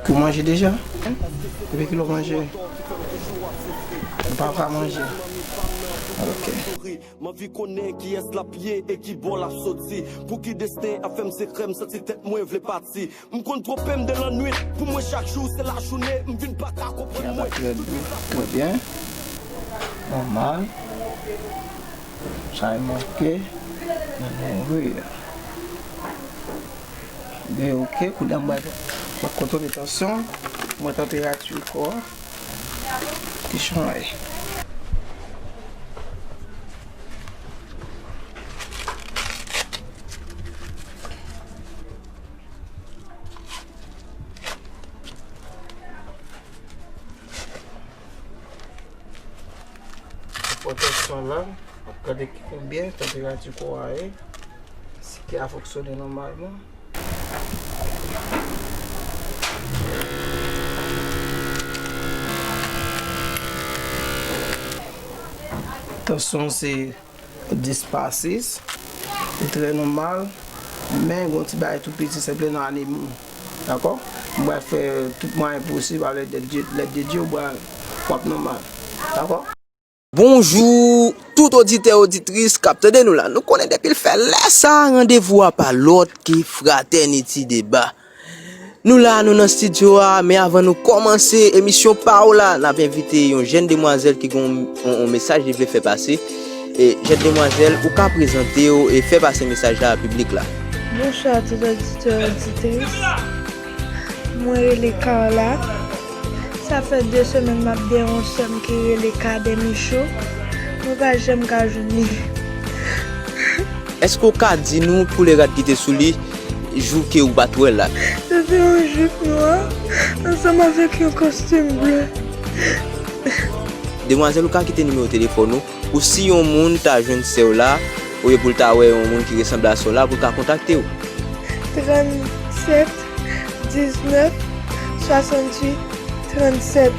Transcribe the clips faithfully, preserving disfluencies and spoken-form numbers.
Ou manje deja? Depi kilè w manje? Ou pa ka manje. Ok. M anvi konnen kiyès l ap ye e ki bò l ap soti. Pouki desten ap fè m sekrè, m santi tèt mwen vle pati. M konn twonpe m de lannwit, pou mwen chak jou se lajounen. M vin pa ka konprann mwen. Trè byen, trè byen. Nòmal. Sa e manke. Nan mouri. Byen, ok, kounye a m pral kontwole tansyon, mwen tanperati kò a. Ki chanje. Pwoteksyon lang, ap gade konbyen tanperati kò a ye, si kè a fonksyone nòmalman. Tansyon se dis pa sis, li trè nòmal, men gen yon ti bagay tou piti, senpleman anemi. Dakò? Mwen pral fè tout mwayen posib, avèk lèd de, lèd de Dye, w pral, w ap nòmal. Dakò? Bonjou, tout oditè, oditris k ap tande nou la. Nou konnen depi l fè lè sa, randevou a pa lòt ke Fraternity Deba. Nou la, nou nan estidyo a, men avan nou kòmanse emisyon pa w la, n ap envite yon jèn demwazèl ki gen yon, yon, yon mesaj li vle fè pase. E, jèn demwazèl, ou ka prezante w e fè pase mesaj la a piblik la. Bonswa tout oditè, oditris. Mwen rele Carla. Sa fè de semèn m ap dèyè yon sè m ki rele Cadet Michaud. Mwen pa janm ka jwenn li. Èske w ka di nou koulè rad ki te sou li jou ke ou pa t wè l la? Se te yon jip nwa, ansanm avèk yon kostim ble. Demwazèl, ou ka kite nimewo telefòn ou, pou si yon moun ta jwenn sè w la, olye pou l ta wè yon moun ki resanble a sè w la, pou l ka kontakte w. Trannsèt diznèf swasantuit trannsèt.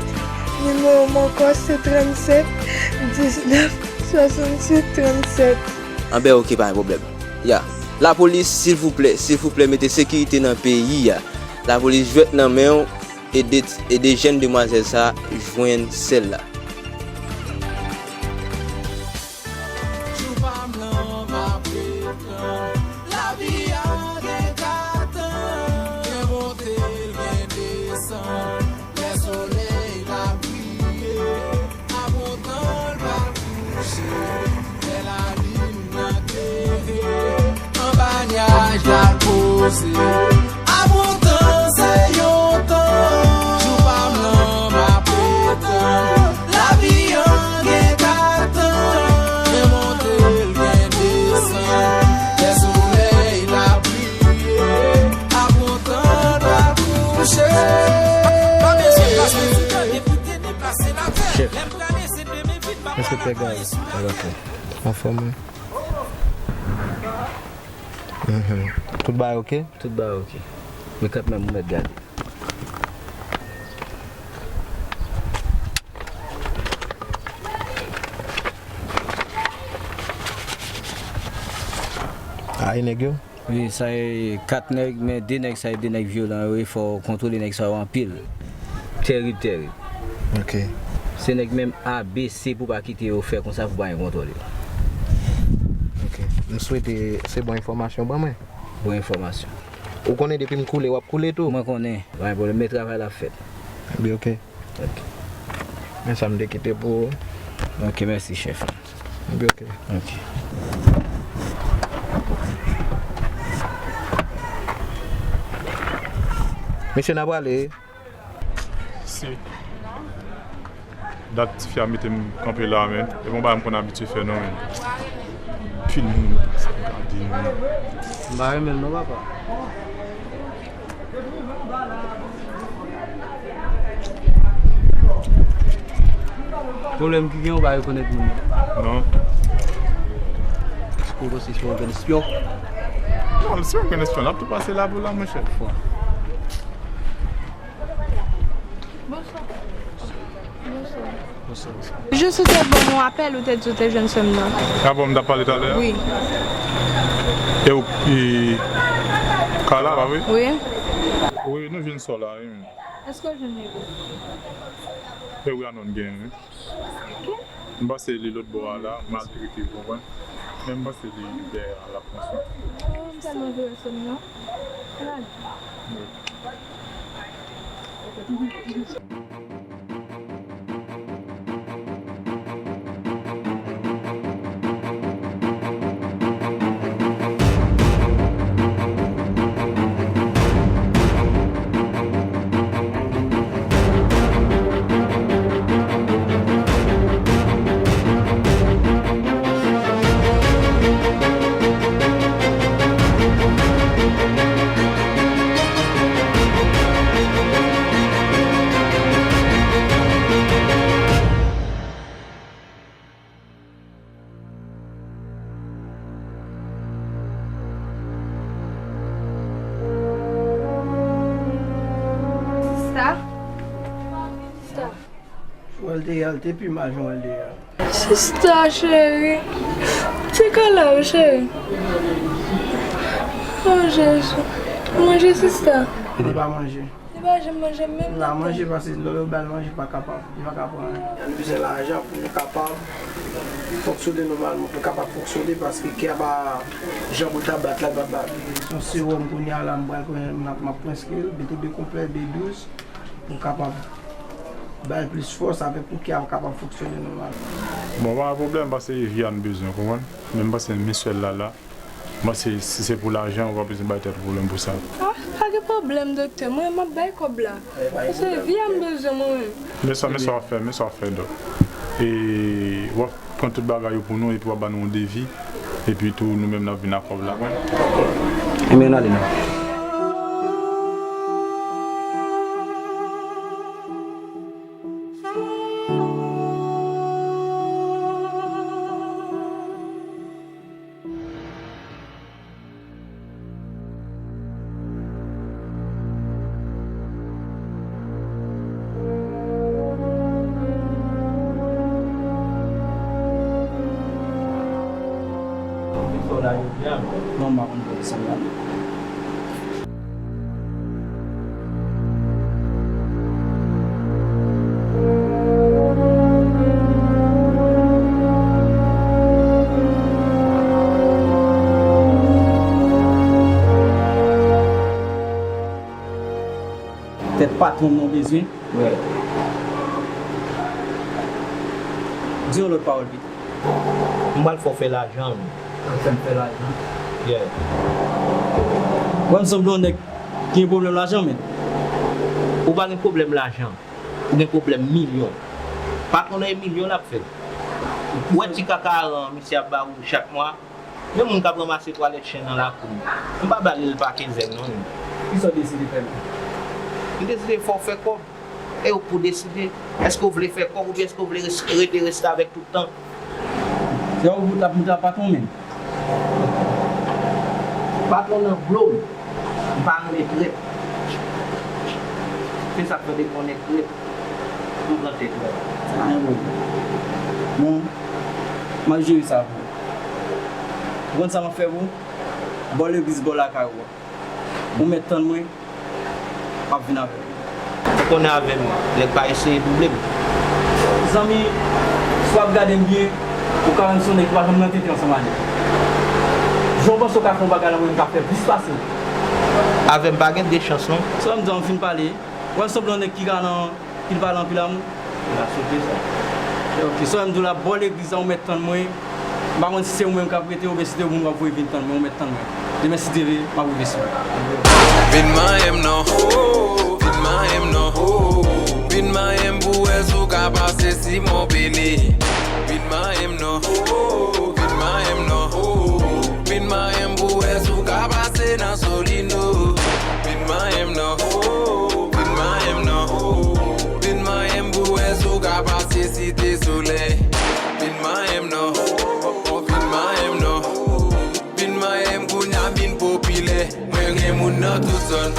Nimewo m ankò se trannsèt diznèf swasantuit trannsèt. Anben, ok, pa gen pwoblèm. Ya. Lapolis, silvouplè, silvouplè, mete sekirite nan peyi a. Lapolis jwèt nan men w, ede, ede jèn demwazèl sa jwenn sè l la. Jou pa m lan pa pretann, lavi a gen kat tan, gen monte l gen desann, lè solèy la briye, apwontan l pa kouche, lè lalin nan klere, anba nyaj la poze. Apwontan se yon tan, jou pa m lan pa pretann. Lavi an gen kat tan, gen monte l gen desann. Lè solèy la briye, apwontan pa kouche. Chèf, enspektè Gaël, anfòm wi. Mhm. Tout bagay ok? Tout bagay ok. Men kanmenm ou mèt gade. A, e nèg yo? Wi, sa e kat nèg, men de nèg sa e de nèg vyolan yo, e fò w kontwole nèg sa yo anpil. Tèrib, tèrib. Ok. Se nèg menm A B C pou pa kite yo fè konsa pou pa gen kontwòl yo. Ok. M swete se bon enfòmasyon w ban mwen. Bon enfòmasyon. Ou konnen depi m koule, w ap koule tou. Mwen konnen. Pa gen pwoblèm, men travay la ap fèt. Ebyen, ok. Ok. Men sa m te kite pou ou. Ok, mèsi, chèf. Ebyen, ok. Ok. Mesye, n a prale. Si. Dat tifi a mete m kanpe la, men. E bon bagay m konn abitye fè, non, men. Anpil moun, sa m ka di, men. M pa renmen l, non, papa. Pwoblèm ki gen, ou pa rekonèt moun nan? Non. Ou panse se yon grenn espyon? Non, se yon grenn espyon. L ap tou pase la pou la, monchè. Fò. Bonswa. Bonswa. Bonswa, bonswa. Je sou te ban m yon apèl, ou te di ou te jwenn sè m nan. A bon, m t ap pale talè a? Wi. E ou, e, Carla, pa vre? Wi. Wi, nou jwenn sè w la, wi. Èske w jwenn Ego? Ego a non gen, wi. M pase li lòt bò a la, maltrete, w konprann? Men m pase li dèyè a, l ap pran swen. Oh, m tèlman vle wè sè m nan. Malad. Wi. Sista? Sista? Jan w wè l te ye a, l te pi mal jan w wè l te ye a. Sista cheri, ti kale w cheri. Oh Jezi, manje sista. Li pa manje. Li pa janm manje menm nan. Li pa manje paske lè yo ba l manje, li pa kapab. Li pa ka pran anyen. Nou bezwen lajan pou nou kapab fonksyone nòmalman, pou n kapab fonksyone paske kè a pa jan pou l ta bat la, li p ap bat. Se yon sewòm kounye a la, m pral pran, m ap, m ap pran sou li, B T B konplè, B douz. Pou kapab ba l plis fòs avèk pou kè a kapab fonksyone nòmal. Bon, pa gen pwoblèm, paske Viviane bezwen, w konprann? Men m panse men sè l la la, m panse si se pou lajan, ou pa bezwen bay tèt ou pwoblèm pou sa. Ah, pa gen pwoblèm, doktè. Mwen, m ap bay kòb la. Paske Viviane bezwen mwen menm. Men sa, men sa w ap fè, men sa w ap fè, dòk. E w ap pran tout bagay yo pou nou, epi w ap ba nou yon devi, epi tou nou menm n ap vin ak kòb la. Ebyen, n ale non. Non, m pa konn kote sa m ale. Tèt patwon m nan bezwen. Wi. Di yon lòt pawòl pito. M pral fè w fè lajan, wi. Ou fè m fè lajan? Yeah. Ou wè m sanble yon nèg ki gen pwoblèm lajan, men. Ou pa gen pwoblèm lajan. Ou gen pwoblèm milyon. Patwon nan e milyon l ap fè. Ou wè ti kakaran misye ap ba ou chak mwa? Gen moun k ap ranmase twalèt chen nan lakou m. M pa ba li l pa kenzen non, menm. Kisa w deside fè menm? M deside fè w fè kòb. E ou k pou deside. Èske w vle fè kòb oubyen èske w vle res-, rete restavèk tout tan? Se ou k ap moute ak patwon menm? Patwon nan blo m. M pa renmen trèt. Se sa k fè depi yon nèg trèt, m pran tèt wè. Sa pa gen pwoblèm. Bon, m ap jere sa pou ou. Ou konn sa m ap fè pou ou? Bò legliz, bò lakay ou a. Ou mèt tann mwen, m ap vin avè w. Ou konnen avè m, nèg pa eseye double m. Zanmi, si w ap gade m byen, ou ka wè m se yon nèg ki pa janm nan tete ansanm a nèg. Jan w panse w ka fè yon bagay la, mwen m ka fè plis pase w. Avè m pa gen de chans non. Sa m di w, m fin pale. Ou wè m sanble yon nèg ki ka nan pil pale anpil amou. Ou ka sote sa. Ok, sa m di w la, bò legliz la, ou mèt tann mwen. M pa konn si se ou menm k ap rete oubyen si de moun w ap voye vin tann mwen, ou mèt tann mwen. Demen si Dye vle, m ap rive sou ou. Vin manyen m non, vin manyen m non, vin manyen m pou wè si w ka pase Simon Pele. Vin manyen m non, vin manyen m non, vin manyen m pou wè si w ka pase nan Solino. Vin manyen m non, vin manyen m non, vin manyen m pou wè si w ka pase Site Solèy. Vin manyen m non, vin manyen m non, vin manyen m kounye a m vin popilè. Mwen gen moun nan tout zòn.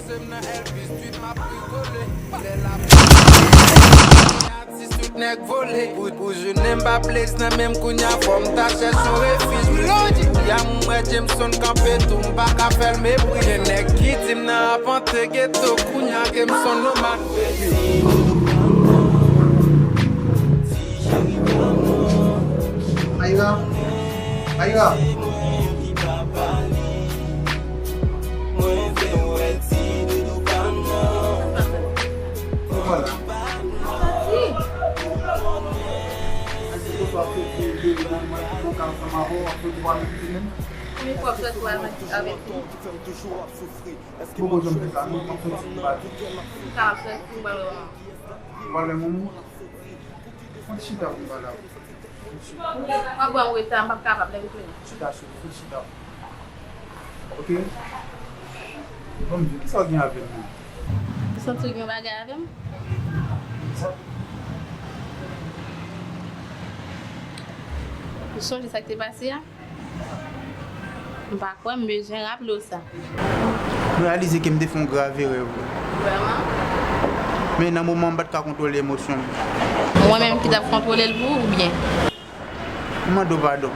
Se m nan Elvis Street, m ap rigole. Lè l ap atis tout nèg vole. Pou, pou jounen m pa blaze nan menm kounya, fò m ta chèche yon refij. Lodi a m wè Jameson kanpe tou, m pa ka fè l mepri. Gen nèg ki di m nan apante geto, kounya Jameson nomad. Ayra, Ayra. Vwala. Poko janm fè sa, non, m ap fè ti bal. Sa ap fè ti bal, non. W ap wè manman? Fon chita pou m pale avè w. W ap ban m reta, m p ap kapab, lè m tounen. Chita, cheri, fon chita. Ok? Bon, m di, kisa w gen avè m menm? Ou santi w gen yon bagay avè m? Sa? Ou sonje sa k te pase a? M pa kwè m bezwen raple w sa. M reyalize ke m te fè yon grav erè vre. Vrèman? Men nan moman an, m pa t ka kontwole emosyon m. Mwen menm ki t ap kontwole l pou ou, oubyen? M mande w padon.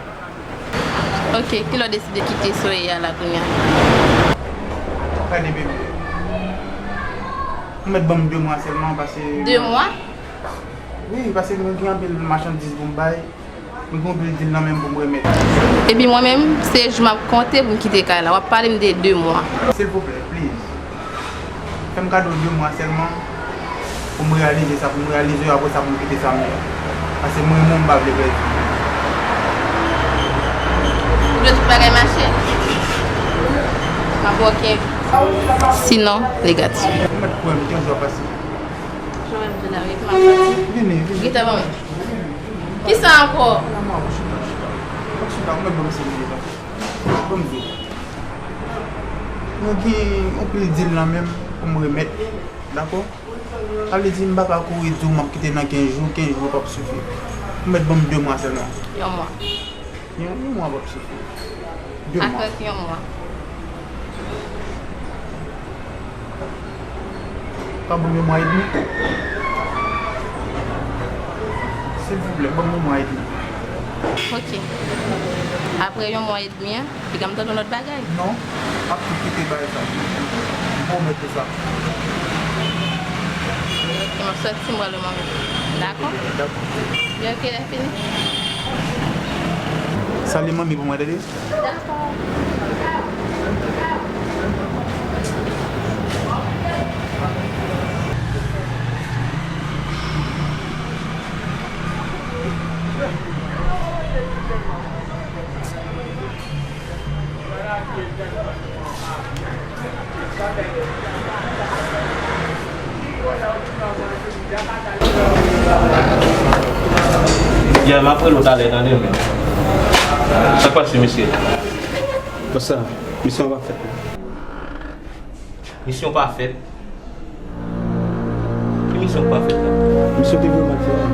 Ok, kilè w deside kite Soleil a la kounya? Gade, bebe. Ou mèt ban m de mwa sèlman, paske... De mwa? Wi, paske mwen gen anpil machandiz pou m bay. Mwen gen yon pil dil nan men m pou m remèt. Epi mwen menm, se jou m ap konte pou m kite kay la. W ap pale m de de mwa. Silvouplè, please. Fè m kado de mwa sèlman pou m reyalize sa, pou m reyalize yo, apre sa pou m kite sa m ye. Paske mwen menm m pa vle pèdi. Ou vle tout bagay mache? M ap wòke. Sinon, negatif. Ou mèt kwè m, te yon jou ap pase. Jan w wè m vin la, wi, kòman w santi? Vini, vini. Gita ban mwen. Kisa ankò? Kòman w chita, chita? Kòman chita? Ou mèt ban m seri de tan. Ban m di w. Mwen gen yon pil dil nan men m pou m remèt. Dakò? Sa vle di m pa ka kouri di w m ap kite nan kenz jou, kenz jou p ap sifi. Ou mèt ban m de mwa sèlman. Yon mwa. Yon, yon mwa p ap sifi. De mwa. Avèk yon mwa. Ka ban m yon mwa edmi? Silvouplè, ban m yon mwa edmi. Ok. Apre yon mwa edmi an, piga m tande yon lòt bagay. Non, m ap tou kite bagay sa. M pwomèt ou sa. Ok, m ap sòti, m pral wè manmi. Dakò? Dakò. Gen okenn lè fini? Salye manmi pou mwen, tande? Dakò. Ya, m ap rele w talè, tande, men. Sa k pase, mesye? Bòs la, misyon an pa fèt, non. Misyon pa fèt? Ki misyon k pa fèt la? Misyon te vle mal fè a.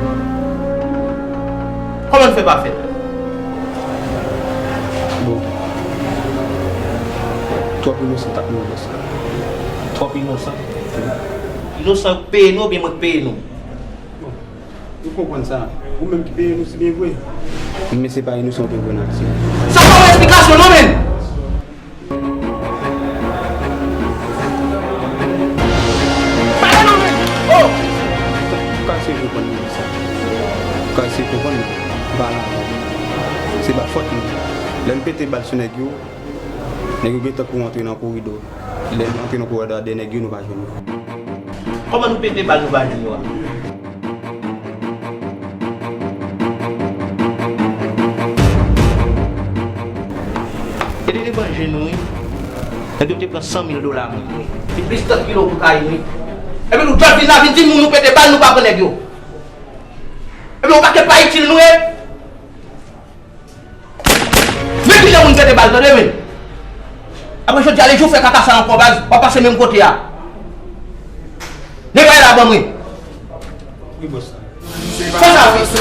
Kòman l fè pa fèt? Bon. Twòp inosan t ap mouri, bòs la. Twòp inosan? Wi. Inosan k peye nou oubyen mwen k peye nou? Bon. Nou konprann sa. Ou menm ki peye nou, se byen vre. Men se pa inosan w te vwe nan aksyon. Sa pa yon esplikasyon non, menn! Pale non, menn! Oh! Ou ka eseye konprann mwen sa. Ou ka eseye konprann mwen. M pa la ankò. Se pa fòt mwen. Lè n pete bal sou nèg yo, nèg yo gentan kouri antre nan koridò. Lè nou antre nan koridò a, de nèg yo, nou pa jwenn yo. Kòman nou pete bal, nou pa jwenn yo a? Ede devan je nou, wi. Nèg yo te pran san mil dola mwen, wi. Vin plis trant kilo kokayin, wi. Epi nou jòt vin la, vin di moun nou pete bal, nou pa pran nèg yo. Epi yon pakèt pa itil nou ye. Men kijan moun pete bal, tande, men. Apre jodi a, lè jou fè kaka sa ankò, baz, w ap pase menm kote a. Netwaye la ban mwen. Wi, bòs. Fè sa vit.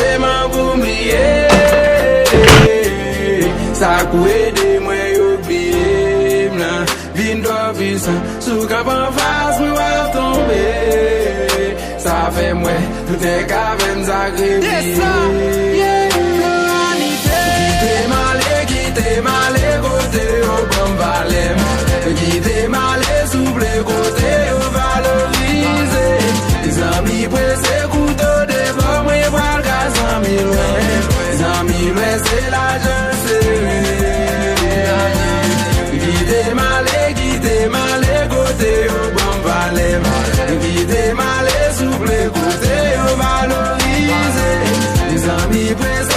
Sa k pou ede mwen yo bliye m nan. Vin dò Pisan, sou k ap anfas mwen w ap tonbe. Sa fè m wè tout nèg ka fè m sakrifiye. Kite m ale, kite m ale kote yo ban m valè m. Kite m ale souple kote yo valorize. Zanmi prese kouto devò mwen pral ka zanmi lwen. Zanmi lwen se lajan sere. Kite m ale, kite m ale kote yo ban m valè m. Kite m ale souple kote yo valorize. Zanmi prese